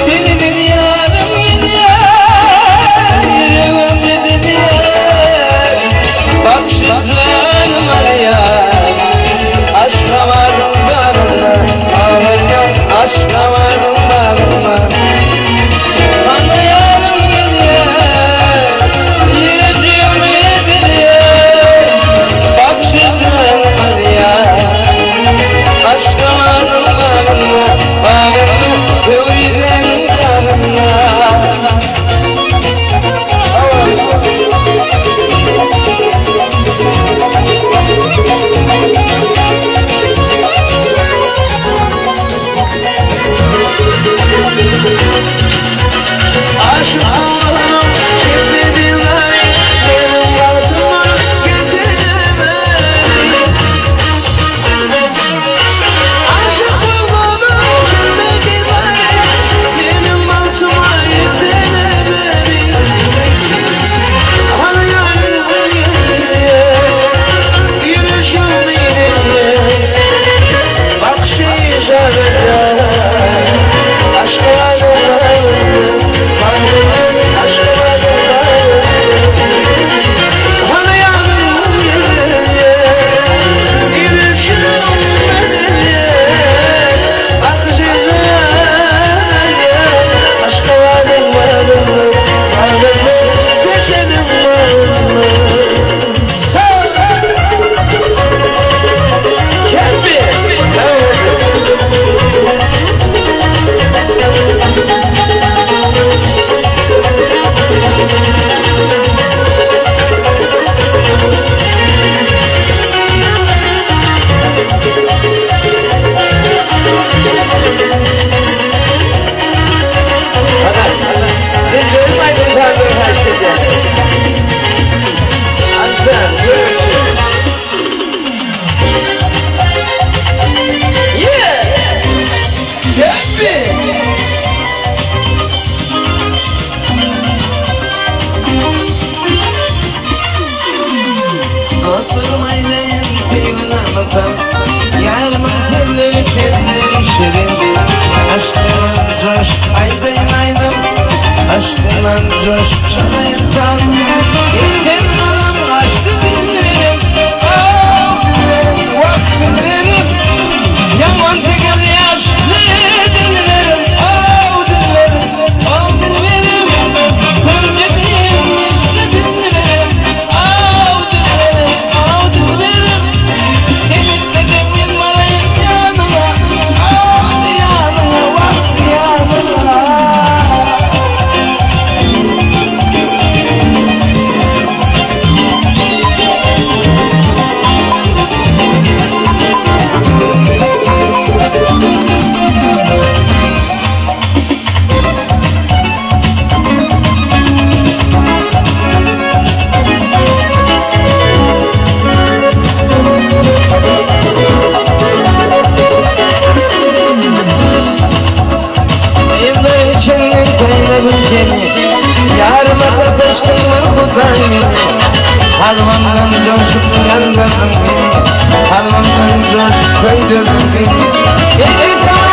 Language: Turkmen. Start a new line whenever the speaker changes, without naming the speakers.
Senidir ýarym gidýär, ýüregim ýedilýär. Bagşy janym alýar, Aşgabadyň bagynda, Aşgabadyň bagynda. Hana ýarym gidýär, ýüregim ýedilýär. Bagşy janym alýar, Aşgabadyň bagynda, bagynda, Pöwrizäniň dagynda. Aşyk oldum, çekmedi gaý, Meniň bagtyma getiremedi. Aşyk oldum, çekmedi gaý, Meniň bagtyma ýetiremedi. Hany ýarym gelýär, Ýüreşim diýilýär. Bagşy jana Aşgabadyň bagynda, Aşgabadyň bagynda. Hany ýarym gelýär, Ýüreşim diýilýär. Bagşy jana Aşgabadyň bagynda, bagynda, Köşeniň bagynda. Kembi! Sag bolsun. Ana, Dilberim aýdym sazlary haýyşt edýän. Anjan, görüşün. Yeah! Kembi! Dostlarym aýlaýyn söýgini aňlatsam, Ýarymyň sözleri senden şirindir. Aşkyndan joşup aýdaýyn aýdym, Aşkyndan joşup çalaýyn saz. Ýeten galam aşdy dilberim, Ah, dilberim, wah, dilberim. Ýaman teker ýaşly dilberim, Ah, dilberim, ah, dilberim. Görmedim ýüzli dilberim, Ah, dilberim, ah, dilberim. Sen isleseň men baraýyn ýanyňa, Ah, ýanyňa, wah, ýanyňa. Ýyllar içinden saýladym seni, Ýaryma sataşdyň bir Hudaý meni. Kalbymdan joşup ýandyrdyň meni, Kalbymdan joşup köýdürdiň meni.